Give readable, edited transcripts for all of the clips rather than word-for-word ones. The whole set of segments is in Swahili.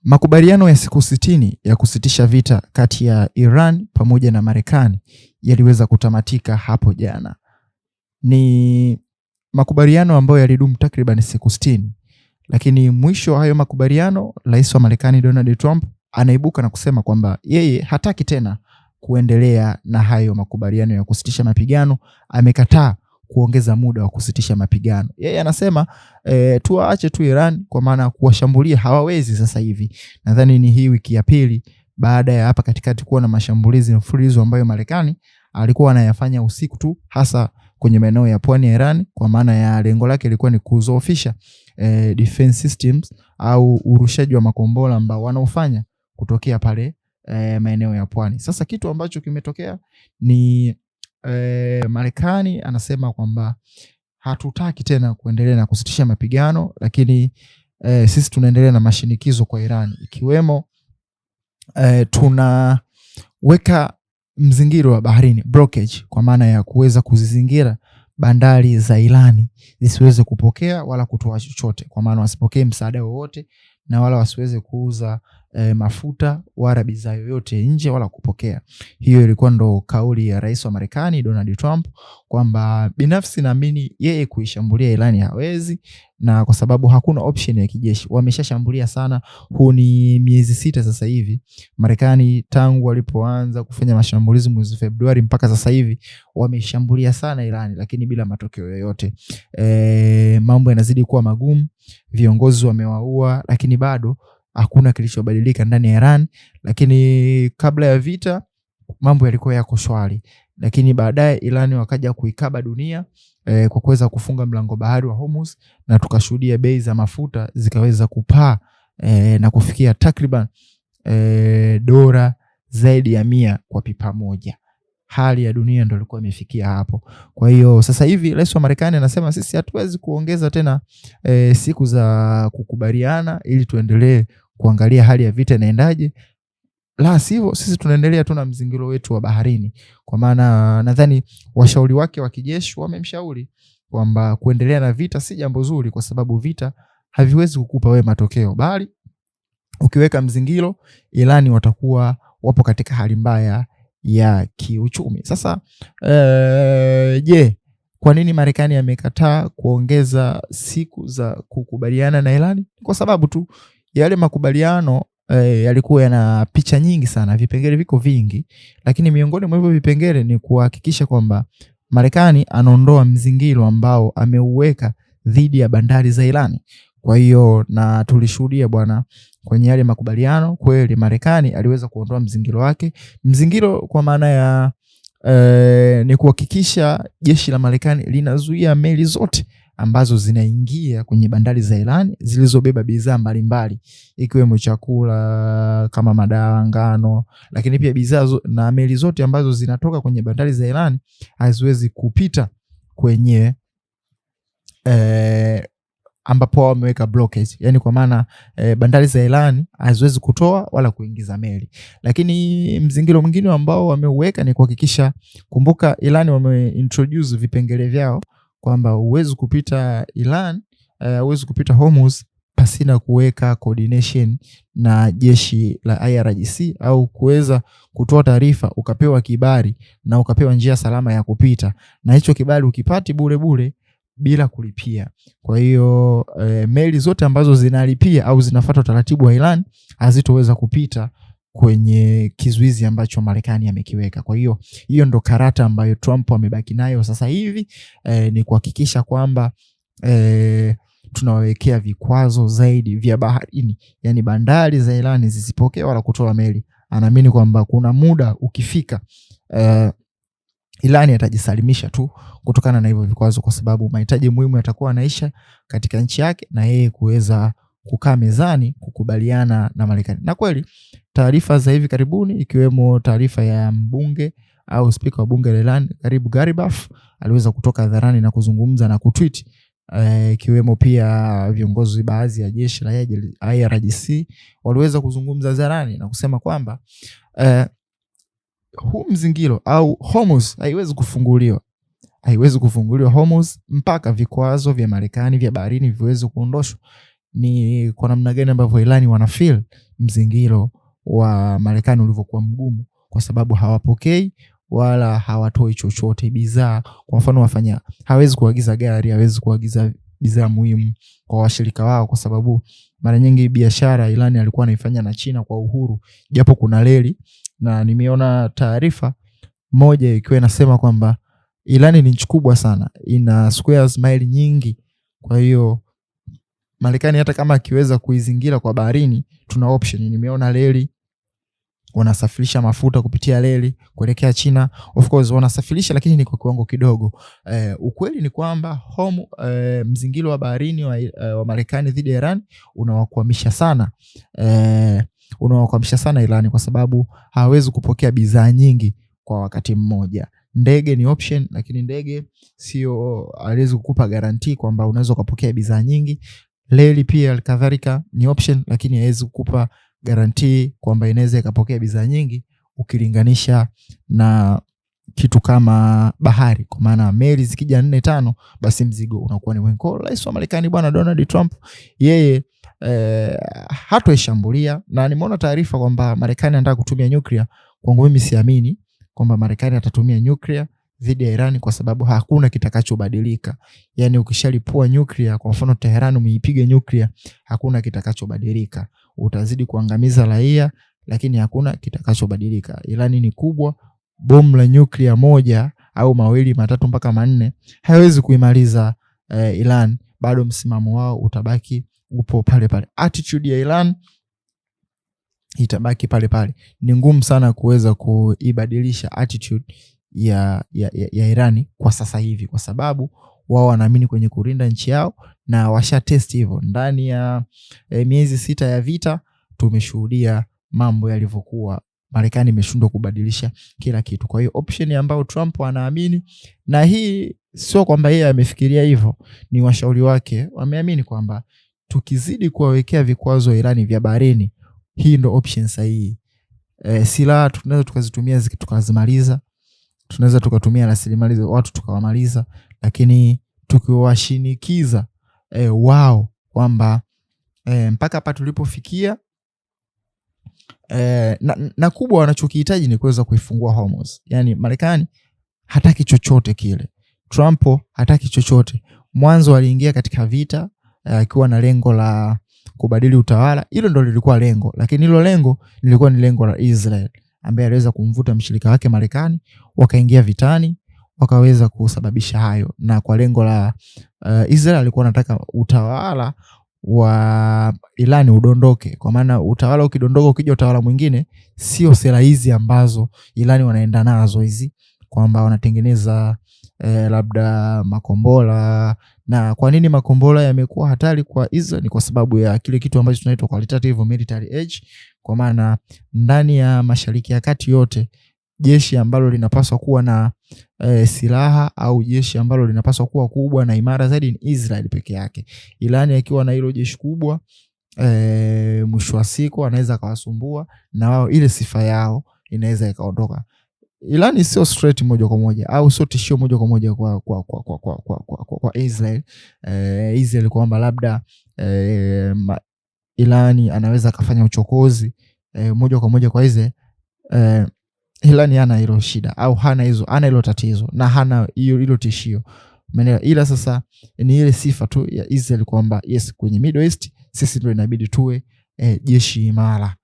Makubaliano ya siku 60 ya kusitisha vita kati ya Iran pamoja na Marekani yaliweza kutamatika hapo jana. Ni makubaliano ambayo yalidumu takriban siku 60, lakini mwisho wa hayo makubaliano, rais wa Marekani Donald Trump anaibuka na kusema kwamba yeye hataki tena kuendelea na hayo makubaliano ya kusitisha mapigano. Amekataa kuongeza muda wa kusitisha mapigano. Yeye anasema tuwaache tu Iran kwa maana kuwashambulia hawawezi sasa hivi. Nadhani ni hii wiki ya pili baada ya hapa katikati kuwa na mashambulizi mfululizo ambayo Marekani alikuwa anayafanya usiku tu, hasa kwenye maeneo ya pwani ya Iran, kwa maana ya lengo lake ilikuwa ni kuzoofisha defense systems au urushaji wa makombora ambao wanaofanya kutokea pale maeneo ya pwani. Sasa kitu ambacho kimetokea ni Marekani anasema kwamba hatutaki tena kuendelea na kusitisha mapigano, lakini sisi tunaendelea na mashinikizo kwa Iran ikiwemo tunaweka mzingiro wa baharini blockage, kwa maana ya kuweza kuzizingira bandari za Irani zisiweze kupokea wala kutoa chochote, kwa maana wasipokee msaada wowote na wala wasiweze kuuza mafuta wala bidhaa yoyote nje wala kupokea. Hiyo ilikuwa ndo kauli ya rais wa Marekani Donald Trump kwamba binafsi naamini yeye kuishambulia Irani hawezi, na kwa sababu hakuna option ya kijeshi. Wameshashambulia sana, huu ni miezi 6 sasa hivi Marekani tangu walipoanza kufanya mashambulizi mwezi Februari mpaka sasa hivi wameshambulia sana Irani, lakini bila matokeo yoyote. Mambo yanazidi kuwa magumu, viongozi wamewaua, lakini bado hakuna kilichobadilika ndani ya Iran. Lakini kabla ya vita mambo yalikuwa yako shwari, lakini baadaye Iran wakaja kuikaba dunia kwa kuweza kufunga mlango bahari wa Hormuz, na tukashuhudia bei za mafuta zikaweza kupaa na kufikia takriban dola zaidi ya 100 kwa pipa moja. Hali ya dunia ndio ilikuwa imefikia hapo. Kwa hiyo sasa hivi rais wa Marekani anasema sisi hatuwezi kuongeza tena siku za kukubaliana ili tuendelee kuangalia hali ya vita inaendaje. La sivyo sisi tunaendelea tu na mzingiro wetu wa baharini. Kwa maana nadhani washauri wake wa kijeshi wamemshauri kwamba kuendelea na vita si jambo zuri, kwa sababu vita haviwezi kukupa wewe matokeo, bali ukiweka mzingiro Irani watakuwa wapo katika hali mbaya ya kiuchumi. Sasa je, kwa nini Marekani amekataa kuongeza siku za kukubaliana na Irani? Kwa sababu tu yale makubaliano yalikuwa yana picha nyingi sana, vipengele viko vingi, lakini miongoni mwa hivyo vipengele ni kuhakikisha kwamba Marekani anaondoa mzingiro ambao ameuweka dhidi ya bandari za Irani. Kwa hiyo na tulishuhudia bwana kwenye yale makubaliano kweli Marekani aliweza kuondoa mzingiro wake. Mzingiro kwa maana ya ni kuhakikisha jeshi la Marekani linazuia meli zote ambazo zinaingia kwenye bandari za Iran zilizobeba bidhaa mbalimbali ikiwemo chakula kama madawa, ngano, lakini pia bidhaa na meli zote ambazo zinatoka kwenye bandari za Iran haziwezi kupita kwenye ambapo wao wameweka blockage, yani kwa maana bandari za Iran haziwezi kutoa wala kuingiza meli. Lakini mzingiro mwingine ambao wameuweka ni kuhakikisha, kumbuka Iran wameintroduce vipengele vyao kwamba huwezi kupita Iran, huwezi kupita Hormuz pasina kuweka coordination na jeshi la IRGC au kuweza kutoa taarifa ukapewa kibali na ukapewa njia salama ya kupita, na hicho kibali ukipati bure bure bila kulipia. Kwa hiyo meli zote ambazo zinalipia au zinafuata utaratibu wa Iran hazitoweza kupita kwenye kizuizi ambacho Marekani amekiweka. Kwa hiyo hiyo ndo karata ambayo Trump amebaki nayo sasa hivi, ni kuhakikisha kwamba tunawawekea vikwazo zaidi vya baharini, yani bandari za Iran zisipokee wala kutoa meli. Anaamini kwamba kuna muda ukifika Irani atajisalimisha tu kutokana na hivyo vikwazo, kwa sababu mahitaji muhimu yatakuwa yanaisha katika nchi yake na yeye kuweza kukaa mezani kukubaliana na Marekani. Na kweli taarifa za hivi karibuni ikiwemo taarifa ya mbunge au spika wa bunge la Iran Karibu Garibaf aliweza kutoka hadharani na kuzungumza na kutweet, ikiwemo pia viongozi baadhi ya jeshi la IRGC waliweza kuzungumza hadharani na kusema kwamba huu mzingiro au Hormuz haiwezi kufunguliwa. Haiwezi kufunguliwa Hormuz mpaka vikwazo vya Marekani vya baharini viweze kuondoshwa. Ni kwa namna gani ambavyo Irani wana feel mzingiro wa Marekani ulivyokuwa mgumu, kwa sababu hawapokei wala hawatoi chochote bidhaa. Kwa mfano wafanya hawezi kuagiza gari, hawezi kuagiza bidhaa muhimu kwa washirika wao, kwa sababu mara nyingi biashara Irani alikuwa anaifanya na China kwa uhuru, japo kuna reli. Na nimeona taarifa moja ikiwa inasema kwamba Irani ni nchi kubwa sana, ina squares mile nyingi, kwa hiyo Marekani hata kama akiweza kuizingira kwa baharini, tuna option. Nimeona reli wanasafirisha mafuta kupitia reli kuelekea China. Of course wanasafirisha, lakini ni kwa kiwango kidogo. Ukweli ni kwamba mzingiro wa baharini wa Marekani dhidi ya Iran unawakwamisha sana, unawakwamisha sana Iran kwa sababu hawawezi kupokea bidhaa nyingi kwa wakati mmoja. Ndege ni option, lakini ndege sio, hawezi kukupa guarantee kwamba unaweza ukapokea bidhaa nyingi. Reli pia kadhalika ni option, lakini haiwezi kukupa guarantee kwamba inaweza ikapokea bidhaa nyingi ukilinganisha na kitu kama bahari, kwa maana meli zikija nne tano, basi mzigo unakuwa ni mwingi. Kwa rais wa Marekani bwana Donald Trump yeye hatoishambulia, na nimeona taarifa kwamba Marekani anataka kutumia nuclear. Kwangu mimi siamini kwamba Marekani atatumia nuclear dhidi ya Iran kwa sababu hakuna kitakachobadilika. Yani ukishalipua nuclear, kwa mfano Teheran umeipiga nuclear, hakuna kitakachobadilika. Utazidi kuangamiza raia, lakini hakuna kitakachobadilika. Iran ni kubwa, bomu la nuclear moja au mawili matatu mpaka manne haiwezi kuimaliza Iran. Bado msimamo wao utabaki upo pale pale. Attitude ya Iran itabaki pale pale. Ni ngumu sana kuweza kuibadilisha attitude ya Irani kwa sasa hivi, kwa sababu wao wanaamini kwenye kulinda nchi yao na washa test hivyo. Ndani ya miezi 6 ya vita tumeshuhudia mambo yalivyokuwa. Marekani imeshindwa kubadilisha kila kitu. Kwa hiyo option ambayo Trump anaamini, na hii sio kwamba yeye amefikiria hivyo, ni washauri wake wameamini kwamba tukizidi kuwawekea vikwazo Irani vya baharini, hii ndo option sahihi. Silaha tunaweza tukazitumia tukazimaliza, tunaweza tukatumia rasilimali watu tukawamaliza, lakini tukiwashinikiza wao kwamba mpaka hapa tulipofikia, na kubwa wanachokihitaji ni kuweza kuifungua Hormuz. Yani Marekani hataki chochote kile, Trump hataki chochote. Mwanzo aliingia katika vita akiwa na lengo la kubadili utawala, hilo ndo lilikuwa lengo, lakini hilo lengo lilikuwa ni lengo la Israel ambaye aliweza kumvuta mshirika wake Marekani, wakaingia vitani, wakaweza kusababisha hayo, na kwa lengo la Israel alikuwa anataka utawala wa Irani udondoke, kwa maana utawala ukidondoka, ukija utawala mwingine, sio sera hizi ambazo Irani wanaenda nazo hizi, kwamba wanatengeneza labda makombola. Na kwa nini makombola yamekuwa hatari kwa Israel? Ni kwa sababu ya kile kitu ambacho tunaitwa qualitative military edge, kwa maana ndani ya Mashariki ya Kati yote jeshi ambalo linapaswa kuwa na silaha au jeshi ambalo linapaswa kuwa kubwa na imara zaidi ni Israel peke yake. Irani akiwa na hilo jeshi kubwa, mwisho wa siku anaweza akawasumbua na wao, ile sifa yao inaweza ikaondoka. Irani sio straight moja kwa moja au sio tishio moja kwa moja kwa Israel. Israel kwamba labda Irani anaweza akafanya uchokozi moja kwa moja kwa Israel. Irani hana hilo shida au hana hizo, hana hilo tatizo na hana hilo tishio. Umeelewa? Ila sasa ni ile sifa tu ya Israel kwamba yes, kwenye Middle East sisi ndio inabidi tuwe jeshi imara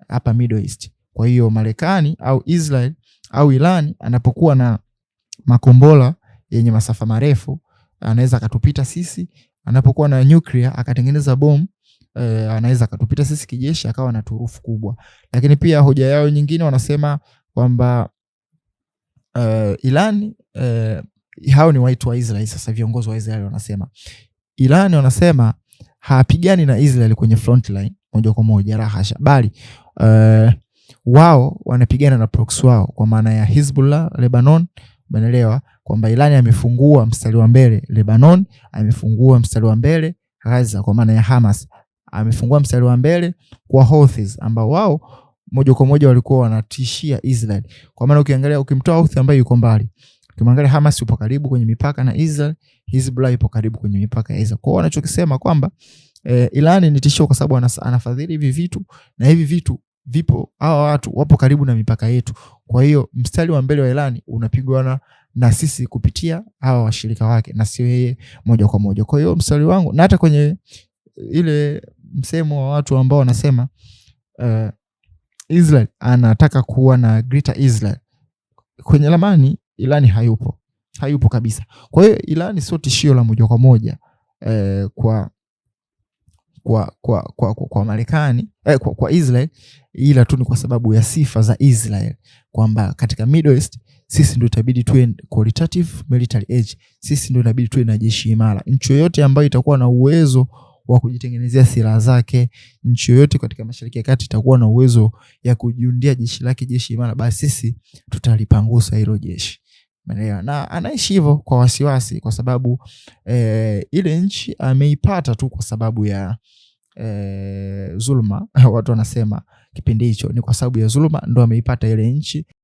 hapa Middle East. Kwa hiyo Marekani au Israel au Iran anapokuwa na makombola yenye masafa marefu anaweza akatupita sisi. Anapokuwa na nuclear akatengeneza bomu anaweza akatupita sisi kijeshi, akawa na turufu kubwa. Lakini pia hoja yao nyingine wanasema kwamba Iran hao ni watu wa Israel. Sasa viongozi wa Israel wanasema Iran wanasema hapigani na Israel kwenye front line moja kwa moja, rahasha, bali wao wanapigana na proxy wao kwa maana ya Hezbollah Lebanon. Umeelewa kwamba Iran amefungua mstari wa mbele Lebanon, amefungua mstari wa mbele Gaza kwa maana ya Hamas, amefungua mstari wa mbele kwa Houthis ambao wao moja kwa moja walikuwa wanatishia Israel. Kwa maana ukiangalia, ukimtoa Houthi ambaye yuko mbali, ukimwangalia Hamas yupo karibu kwenye mipaka na Israel, Hezbollah ipo karibu kwenye mipaka ya Israel. Kwa hiyo wanachokisema kwamba Irani ni tishio kwa sababu anafadhili hivi vitu na hivi vitu vipo, hawa watu wapo karibu na mipaka yetu. Kwa hiyo mstari wa mbele wa Irani unapigwa na sisi kupitia hawa washirika wake na sio yeye moja kwa moja. Kwa hiyo mstari wangu, na hata kwenye ile msemo wa watu ambao wanasema Israel anataka kuwa na Greater Israel kwenye ramani, Irani hayupo, hayupo kabisa. Kwa hiyo Irani sio tishio la moja kwa moja kwa Marekani, kwa Israel, ila tu ni kwa sababu ya sifa za Israel kwamba katika Middle East sisi ndio itabidi tuwe qualitative military edge, sisi ndio inabidi tuwe na jeshi imara. Nchi yoyote ambayo itakuwa na uwezo wa kujitengenezea silaha zake, nchi yoyote katika Mashariki ya Kati itakuwa na uwezo ya kujiundia jeshi lake, jeshi imara, basi sisi tutalipangusa hilo jeshi. Umeelewa? Na anaishi hivyo kwa wasiwasi, kwa sababu ile nchi ameipata tu kwa sababu ya zuluma. Watu wanasema kipindi hicho ni kwa sababu ya zuluma ndo ameipata ile nchi.